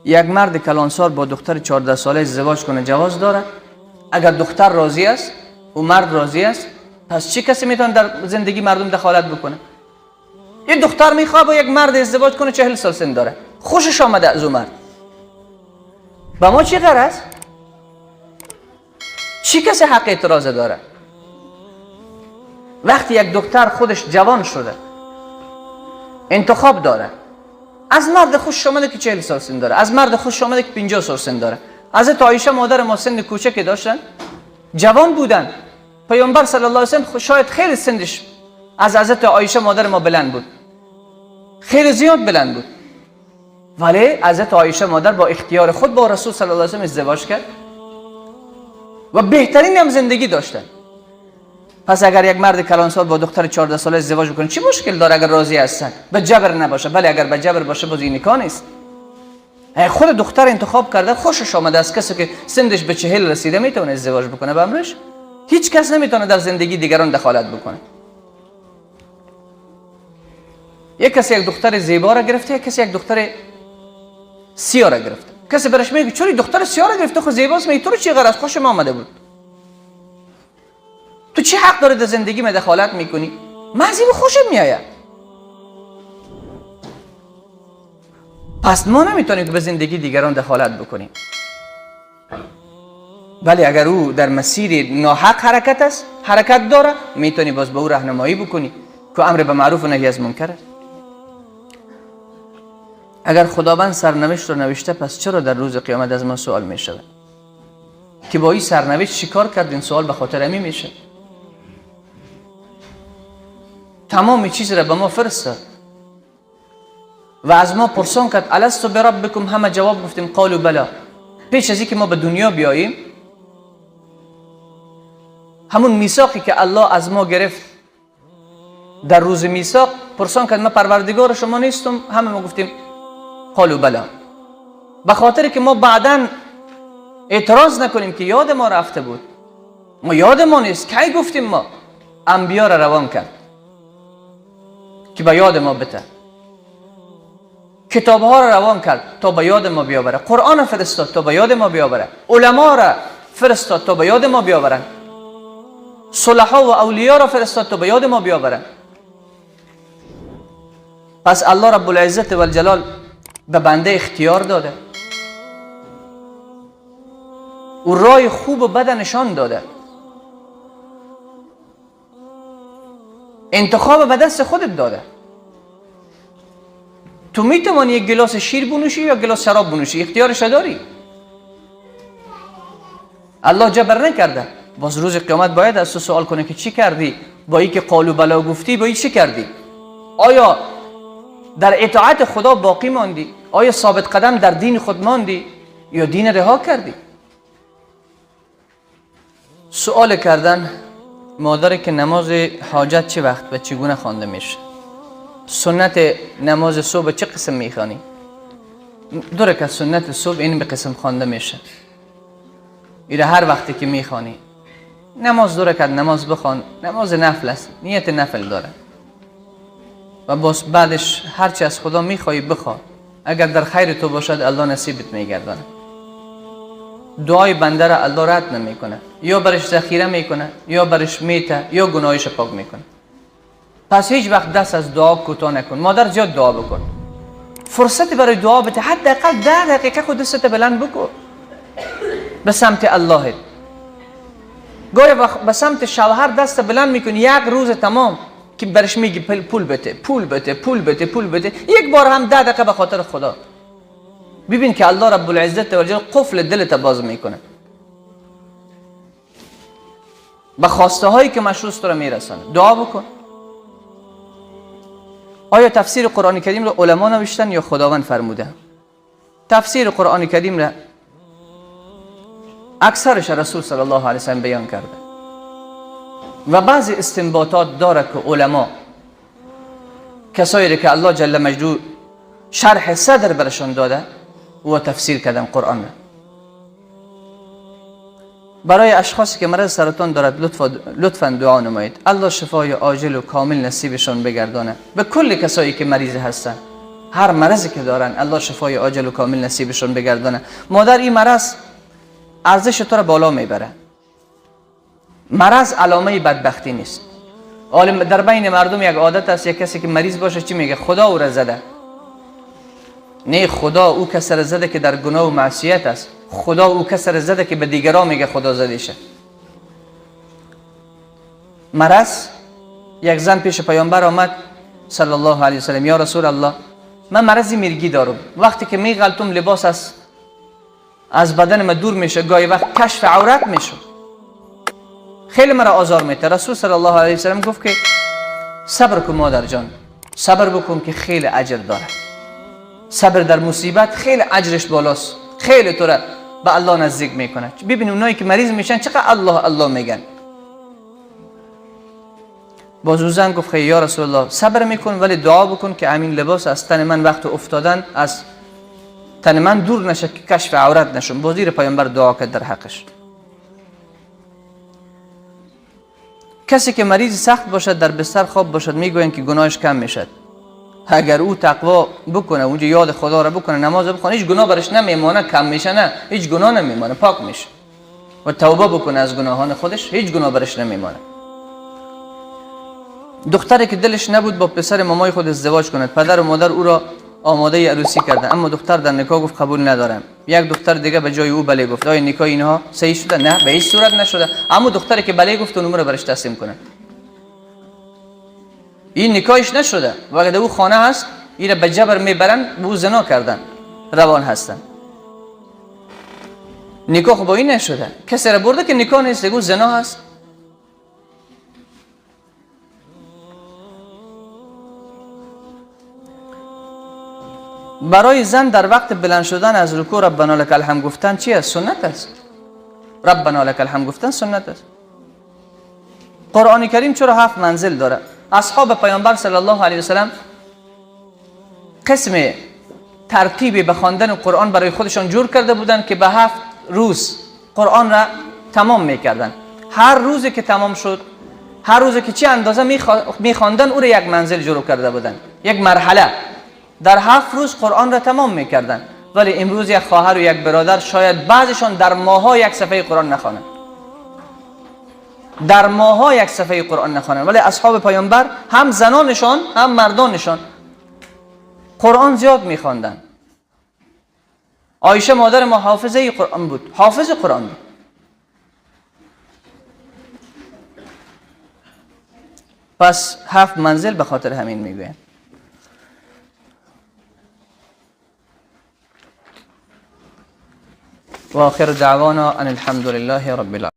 یک مرد کلانسال با دختر 14 ساله ازدواج کنه جواز داره؟ اگر دختر راضی است و مرد راضی است، پس چه کسی میتونه در زندگی مردم دخالت بکنه؟ یه دختر میخواد با یک مرد ازدواج کنه 40 سال سن داره، خوشش آمده از اون مرد، با ما چی غرض؟ چی کسی حق اعتراض داره؟ وقتی یک دختر خودش جوان شده، انتخاب داره، از مرد خوشش آمده که 40 سال سن داره، از مرد خوشش آمده که 50 سال سن داره. حضرت عایشه مادر ما سن کوچک داشتن، جوان بودن. پیامبر صلی الله علیه و سلم شاید خیلی سنش از حضرت عایشه مادر ما بلند بود، خیلی زیاد بلند بود، ولی حضرت عایشه مادر با اختیار خود با رسول صلی الله علیه و سلم ازدواج کرد و بهترین هم زندگی داشتن. پس اگر یک مرد کلانسال با دختر 14 ساله ازدواج بکنه چی مشکل داره؟ اگر راضی هستن، به جبر نباشه. بله اگر به جبر باشه باز این نکاح نیست. خود دختر انتخاب کرده، خوشش آمده از کسی که سندش به 40 رسیده میتونه ازدواج بکنه به امرش. هیچ کس نمیتونه در زندگی دیگران دخالت بکنه. یک کسی یک دختر زیبا را گرفته، یک کسی یک دختر سیاه را گرفته. کسی برش میگه چرا دختر سیاه را گرفته، خو زیباست، می تو رو چی غرض، خوشم آمده بود. تو چی حق داری در زندگی ما دخالت میکنی؟ من از این خوشم میآید. پس ما نمیتونیم که به زندگی دیگران دخالت بکنیم. ولی اگر او در مسیر ناحق حرکت است، حرکت داره، میتونی باز به او راهنمایی بکنی که امر به معروف و نهی از منکر است. اگر خداوند سرنوشت رو نوشته، پس چرا در روز قیامت از ما سوال میشود که با این سرنوشت چیکار کرد؟ این سوال به خاطر امی میشه. تمام چیز را به ما فرستاد و از ما پرسان کرد الست بربکم، همه جواب گفتیم قالوا بلا. پیش از اینکه ما به دنیا بیاییم، همون میثاقی که الله از ما گرفت در روز میثاق پرسان کرد من پروردگار شما نیستم؟ همه ما گفتیم قالوا بلا. به خاطر که ما بعداً اعتراض نکنیم که یاد ما رفته بود، ما یاد ما نیست، کی گفتیم؟ ما انبیا را روان کرد که به یاد ما بته، کتاب ها را روان کرد تا به یاد ما بیاوره، قرآن فرستاد تا به یاد ما بیاوره، علما را فرستاد تا به یاد ما بیاورن، صلحا و اولیا را فرستاد تا به یاد ما بیاورن. پس الله رب العزت و الجلال به بنده اختیار داده، او رای خوب و بد نشان داده، انتخاب به دست خودت داده. تو میتوانی یک گلاس شیر بنوشی یا گلاس شراب بنوشی، اختیارش داری. الله جبر نکرده. باز روز قیامت باید از تو سوال کنه که چی کردی با اینکه قالو بلا گفتی، با این چی کردی؟ آیا در اطاعت خدا باقی ماندی؟ آیا ثابت قدم در دین خود ماندی یا دین رها کردی؟ سوال کردن مادر که نماز حاجت چه وقت و چگونه خوانده میشه؟ سنت نماز صبح چه قسم میخوانی؟ دو رکعت سنت صبح این به قسم خوانده میشه. ایره هر وقتی که میخوانی نماز دو رکعت نماز بخوان، نماز نفل است، نیت نفل داره و باز بعدش هرچی از خدا میخوای بخواه، اگر در خیر تو باشد الله نصیبت میگردانه. دعای بنده را الله رد نمیکنه، یا برش ذخیره میکنه یا برش میته یا گناهش پاک میکنه. پس هیچ وقت دست از دعا کوتاه نکن. مادر زیاد دعا بکن، فرصت برای دعا بده، حداقل 10 دقیقه خود دستت بلند بکن به سمت الله. گاهی وقت به سمت شوهر دست بلند میکنی یک روز تمام که برش میگی پول بده، پول بده، پول بده، پول بده، یک بار هم 10 دقیقه به خاطر خدا. ببین که الله رب العزت و جل قفل دلت باز میکنه، به خواسته هایی که مشروع تو رو میرسانه. دعا بکن. آیا تفسیر قرآن کریم رو علما نوشتن یا خداوند فرموده؟ تفسیر قرآن کریم را اکثرش رسول صلی الله علیه وسلم بیان کرده و بعضی استنباطات داره که علما، کسایی که الله جل مجدو شرح صدر برشان داده و تفسیر کردن قرآن را. برای اشخاصی که مرض سرطان دارد لطفاً دعا نمایید. الله شفای عاجل و کامل نصیبشان بگردانه. به کل کسایی که مریض هستند، هر مرضی که دارن الله شفای عاجل و کامل نصیبشون بگردانه. مادر این مرض ارزش تو را بالا میبره. مرض علامه بدبختی نیست. در بین مردم یک عادت است، یک کسی که مریض باشه چی میگه؟ خدا او را زده. نه، خدا او کس را زده که در گناه و معصیت است. خدا او کس را زده که به دیگران میگه خدا زده شه. مرض، یک زن پیش پیامبر آمد صلی الله علیه وسلم، یا رسول الله من مرض میرگی دارم، وقتی که میغلطم لباس از بدن من دور میشه، گاهی وقت کشف عورت میشه، خیلی مرا آزار میده. رسول صلی الله علیه وسلم گفت که صبر کن مادر جان، صبر بکن که خیلی اجر داره. صبر در مصیبت خیلی اجرش بالاست، خیلی تو را به الله نزدیک میکنه. ببین اونایی که مریض میشن چقدر الله الله میگن. باز او زن گفت خیلی یا رسول الله صبر میکن، ولی دعا بکن که همین لباس از تن من وقت افتادن از تن من دور نشه که کشف عورت نشم. باز زیر پیامبر دعا کرد در حقش. کسی که مریض سخت باشد، در بستر خواب باشد، میگویند که گناهش کم میشد. اگر او تقوا بکنه، اونجا یاد خدا را بکنه، نماز بکنه، هیچ گناه برش نمیمانه، کم میشه نه، هیچ گناه نمیمانه، پاک میشه. و توبه بکنه از گناهان خودش، هیچ گناه برش نمیمانه. دختری که دلش نبود با پسر مامای خود ازدواج کند، پدر و مادر او را آماده عروسی کردن، اما دختر در نکاح گفت قبول ندارم. یک دختر دیگه به جای او بله گفت. آیا نکاح اینها صحیح شده؟ نه، به هیچ صورت نشده. اما دختری که بله گفت اون رو برش تسلیم کنه. این نکاحش نشده، وقتی او خانه هست این به جبر میبرن، به او زنا کردن، روان هستن. نکاح با این نشده، کسی را برده که نکاح نیست، او زنا هست. برای زن در وقت بلند شدن از رکوع ربنا لک الحمد گفتن چی است؟ سنت است. ربنا لک الحمد گفتن سنت است. قرآن کریم چرا 7 منزل داره؟ اصحاب پیامبر صلی الله علیه وسلم قسم ترتیبی به خواندن قرآن برای خودشان جور کرده بودند که به 7 روز قرآن را تمام میکردن. هر روزی که تمام شد، هر روزی که چه اندازه میخواندن او را یک منزل جور کرده بودن، یک مرحله. در 7 روز قرآن را تمام میکردن. ولی امروز یک خواهر و یک برادر شاید بعضشان در ماها یک صفحه قرآن نخوانند، در ماها یک صفحه قرآن نخوانند. ولی اصحاب پیامبر هم زنانشان هم مردانشان قرآن زیاد میخواندن. عایشه مادر ما حافظه قرآن بود، حافظ قرآن بود. پس 7 منزل به خاطر همین میگوین. وآخر دعوانا ان الحمد لله رب العالمين.